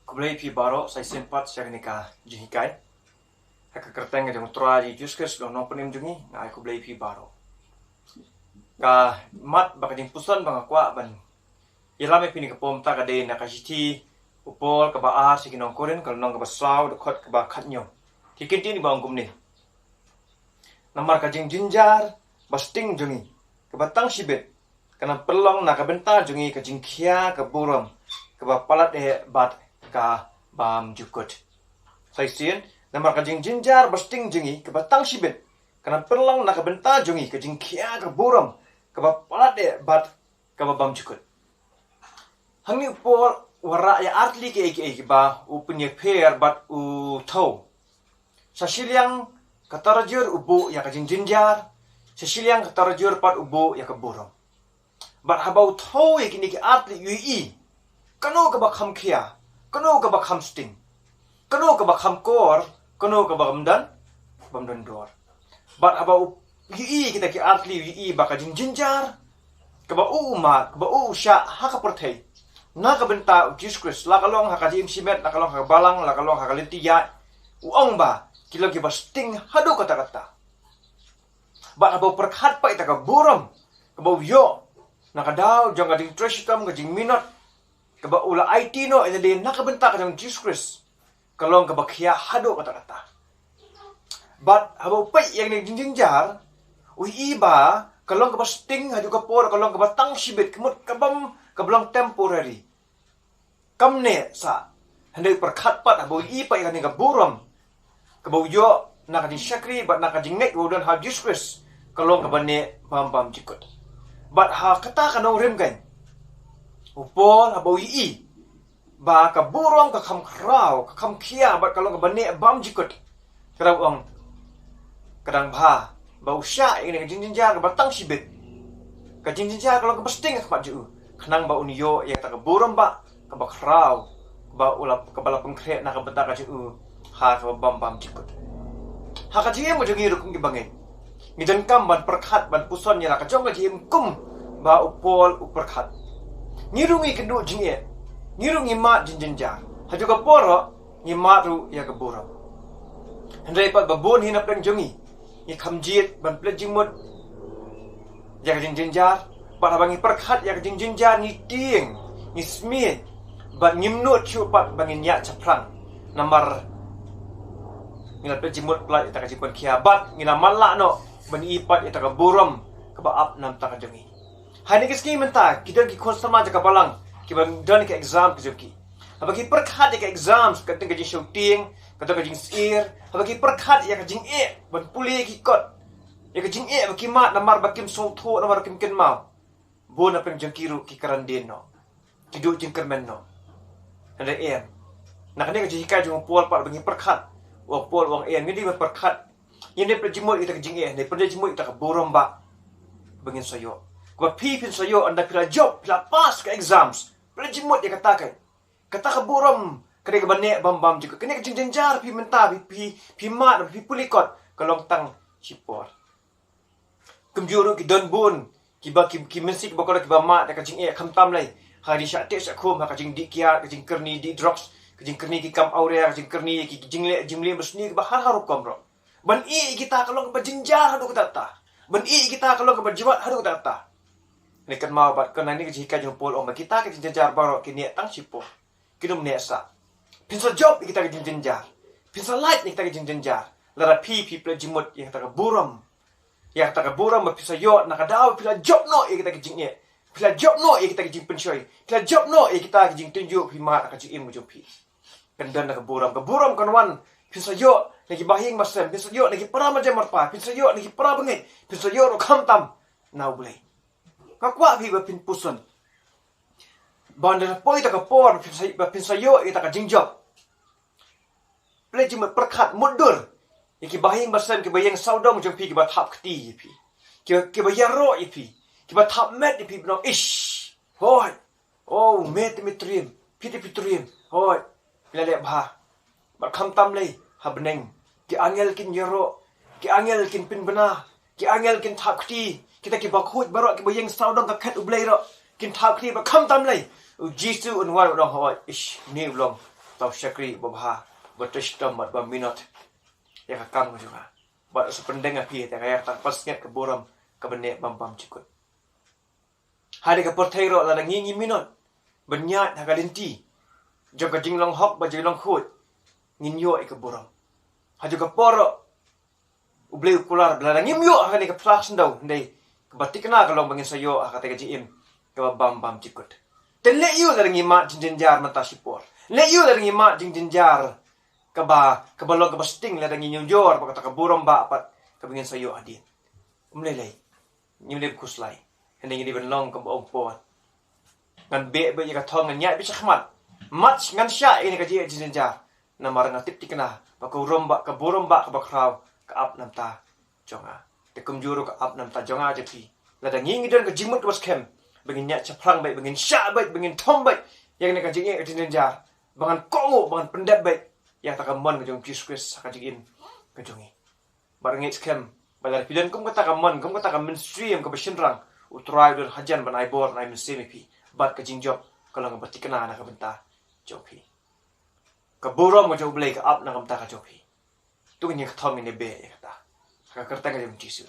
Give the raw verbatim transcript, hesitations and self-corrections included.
Khublei phi baroh, sa shisien pat sha kane ka jinghikai. Ha ka kyrteng ka jong u Trai Jisu Khrist, u Nongpynim jong ngi, nga ai khublei phi baroh. Ka mat bad ka jingpuson ba nga kwah ban ïalam ïa phi ha kane ka por mynta ka dei na ka shithi u Paul kaba ar sha ki nong Korinth, ka lynnong kaba saw, dkhot kaba khathynñiew. Ki ktien kiba ong kumne. Namar ka jingjynjar ba sting jong ngi kaba tang shibit, kan ym pynlong na ka bynta jong ngi ka jingkhia ka burom kaba palat eh bad ka bymjukut. Sa shisien, namar ka jingjynjar ba sting jong ngi kaba tang shibit, kan ym pynlong na ka bynta jong ngi ka jingkhia ka burom kaba palat eh bad kaba bymjukut. Hangne u Paul u wanrah ïa artylli kiei kiei kiba u pynïapher bad u thew. Sa shiliang ka tarajur u buh ïa ka jingjynjar, sa shiliang ka tarajur pat u buh ïa ka burom. Bad haba u thew ïa kine ki artylli u ïohi kano kaba kham khia, kano kaba kham sting, kano kaba kham kor, kano kaba bym don, bym don dor. Bad haba u ïohi kita ki artylli u ïohi ba ka jingjynjar kaba u u mad, kaba u u shah ha ka pyrthei na ka bynta u Jisu Khrist, la ka long ha ka jingim shimet, la ka long ha ka balang, la ka long ha ka lynti ïaid, u ong ba ki long kiba sting haduh katta katta. Bad haba u pyrkhat pat ïa kata ka burom kaba u ïoh na ka daw jong ka jingtrei shitom, ka jingminot kaba u la aiti noh ïa lade na ka bynta ka jong u Jisu Khrist, ka long kaba khia haduh katta katta. Bad haba u peit ïa kane ka jingjynjar, u ïohi ba ka long kaba sting, haduh ka por ka long kaba tang shibit, ka mut ka bym, kaba long temporary. Kam neh sah. Hynrei u pyrkhat pat haba u ïohi pat ïa kane ka burom kaba u ïoh na ka jingshakri bad na ka jingngeit ba u don ha u Jisu Khrist, ka long kaba neh bym bymjukut. Bad ha kata ka nongrim kein, u Paul haba u ïohi ba ka burom ka kham khraw, ka kham khia bad ka long kaba neh bymjukut, ka dang ong, ka dang bha ba u shah ïa kane ka jingjynjar kaba tang shibit. Ka jingjynjar ka long kaba sting ha khmat jong u, khnang ba un ïoh ïa kata ka burom ba kaba khraw, kaba u la, kaba la pynkhreh na ka bynta ka jong u ha kaba bym bymjukut. Ha ka jingim ka jong ngi ruh kum kiba ngeit, ngi donkam ban pyrkhat, ban puson ïa la ka jong ka jingim kumba u Paul u pyrkhat. Ngi ruh ngi kynduh jingeh, ngi ruh ngi mad jingjynjar, haduh ka por ruh ngi mad ruh ïa ka burom. Hynrei pat ba bun hi na pdeng jong ngi, ngi kham jied ban pynleit jingmut ïa ka jingjynjar. Bad haba ngi pyrkhat ïa ka jingjynjar, ngi tieng, ngi smiej, bad ngim nud shuh pat ba ngin ïaid shaphrang. Namar ngi la pynleit jingmut palat ïa kata ka jingpynkhia, bad ngi la matlah noh ban ïohi pat ïa kata ka burom kaba ap na ka bynta ka jong ngi. Ha kine ki sngi mynta ki don ki khun samla jong ka balang kiba don ka exam ka jong ki. Haba ki pyrkhat ïa ka exam, ka don ka jingsheptieng, ka don ka jingsheptieng, haba ki pyrkhat ïa ka jingeh ban pule ïa ki kot, ïa ka jingeh ba ki mad namar ba kim sngewthuh, namar ba kim kynmaw, bun na pdeng jong ki ruh ki kren dien noh, ki duh jingkyrmen noh. Hynrei em, na kane ka jinghikai jong u Paul pat ba ngi pyrkhat, u Paul u ong em, ngi dei ban pyrkhat. Ngin dei pynleit jingmut ïa kata ka jingeh, ngin dei pynleit jingmut ïa kata ka burom ba, ba ngin sa ïoh. Kaba phi phin sa ïoh ynda phi la jop, phi la pass ka exams, pynleit jingmut ïa kata ka, kata ka burom, ka dei kaba neh bym bymjukut. Kane ka jingjynjar phi mynta, phi, phi, phi mad, phi pule kot, ka long tang shipor. Kumjuh ruh ki don bun kiba, ki, ki mynsiem kiba kordor kiba mad da ka jingeh khamtam lei ha ka jingshah teh shah khum, ha ka jingdih kiad, ka jingkyrni dih drugs, ka jingkyrni ki kam awria, ka jingkyrni ki, ki jingleh jingmlien basniew kiba har har rukom ruh. Ban ïeh ïa kita ka long kaba jynjar haduh katta katta. Ban ïeh ïa kita ka long kaba jwat haduh katta katta. Ngi kynmaw bad kane ka jinghikai jong u Paul, ong ba kita ki jingjynjar baroh ki neh tang shipor, kin ym neh sah. Phin sa jop ïa kita ki jingjynjar, phin sa lait ïa kita ki jingjynjar lada phi, phi pynleit jingmut ïa kata ka burom. Ïa kata ka burom ba phi sa ïoh na ka daw phi la jop noh ïa kita ki jingeh, phi la jop noh ïa kita ki jingpynshoi, phi la jop noh ïa kita ki jingtynjuh phi mad ha ka jingim ka jong phi. Kan don ka burom, ka burom kan wan, phin sa ïoh na ki bahaïing bahasem, phin sa ïoh na ki para marjan marpa, phin sa ïoh na ki para bangeit, phin sa ïoh ruh khamtam na U Blei. Nga kwah phi ba phin puson ba ynda la poi kata ka por ba phin sa, ba phin sa ïoh ïa kata ka jingjop, pynleit jingmut, pyrkhat, mutdur ïa ki bahaïing bahasem, kiba ïeng sawdong jong phi, kiba thap kti ïa phi, kiba, kiba ïaroh ïa phi, kiba thap met ïa phi, ban ong, ish, hooid, oh, me te me triem, phi te phi triem, hooid, phi la leh bha. Bad khamtam lei, ha bneng ki angel kin ïaroh, ki angel kin pynbna, ki angel kin thap kti, kita kiba khuid baroh, kiba ïeng sawdong ka khet U Blei ruh kin thap kti. Bad khamtam lei, U Jisu un wan, un ong, hooid, ish, une u long Tau shakri babha, ba trei shitom bad ba minot ïa ka kam ka jong nga. Bad u sa pyndeng ha phi ïa ka, ïa ka pansngiat ka burom kaba neh bam bam jingkut. Ha kane ka pyrthei ruh lada ngi ngi minot ban ïaid ha ka lynti jong ka jinglong hok bad jinglong khuid, ngin ïoh ïa ka burom. Ha kane ka por ruh U Blei u kular ba lada ngim ïoh ha kane ka pla khyndew, hynrei kaba thikna ka long ba ngin sa ïoh ha kata ka jingim kaba bam bam jingkut. Te leh aïu lada ngi mad jingjynjar mynta shipor? Leh aïu lada ngi mad jingjynjar kaba, kaba long kaba sting lada ngi ñiewjor bad kata ka burom ba pat kaba ngin sa ïoh hadien? Ym lei lei. Ngim dei ban khuslai. Hynrei ngi dei ban long kumba ong Paul. Ngan beh beit ïa ka thong, ngan ïaid beit shakhmat. Mad ngan shah ïa kane ka jingeh jingjynjar. Namar nga tip thikna ba ka burom ba, ka burom ba kaba khraw ka ap na ka bynta jong nga. Te kumjuh ruh ka ap na ka bynta jong nga jong phi. Lada ngi ngi don ka jingmut kaba skhem ba ngin ïaid shaphrang beit, ba ngin shah beit, ba ngin thom beit ïa kane ka jingeh ka jingjynjar, ba ngan kohnguh, ba ngan pyndep beit ïa kata ka mon ka jong u Jisu Khrist ha ka jingim ka jong ngi. Bad nga ngeit skhem ba lada phi don kum kata ka mon, kum kata ka mynsiem kaba shynrang, U Trai u don hajan ban ai bor, ban ai mynsiem ïa phi. Bad ka jingjop ka long kaba thikna na ka bynta jong phi. Ka burom ka jong U Blei ka ap na ka bynta ka jong phi. To ngin ïa kthong, ngin ïa beh ïa kata ha ka kyrteng ka jong u Jisu.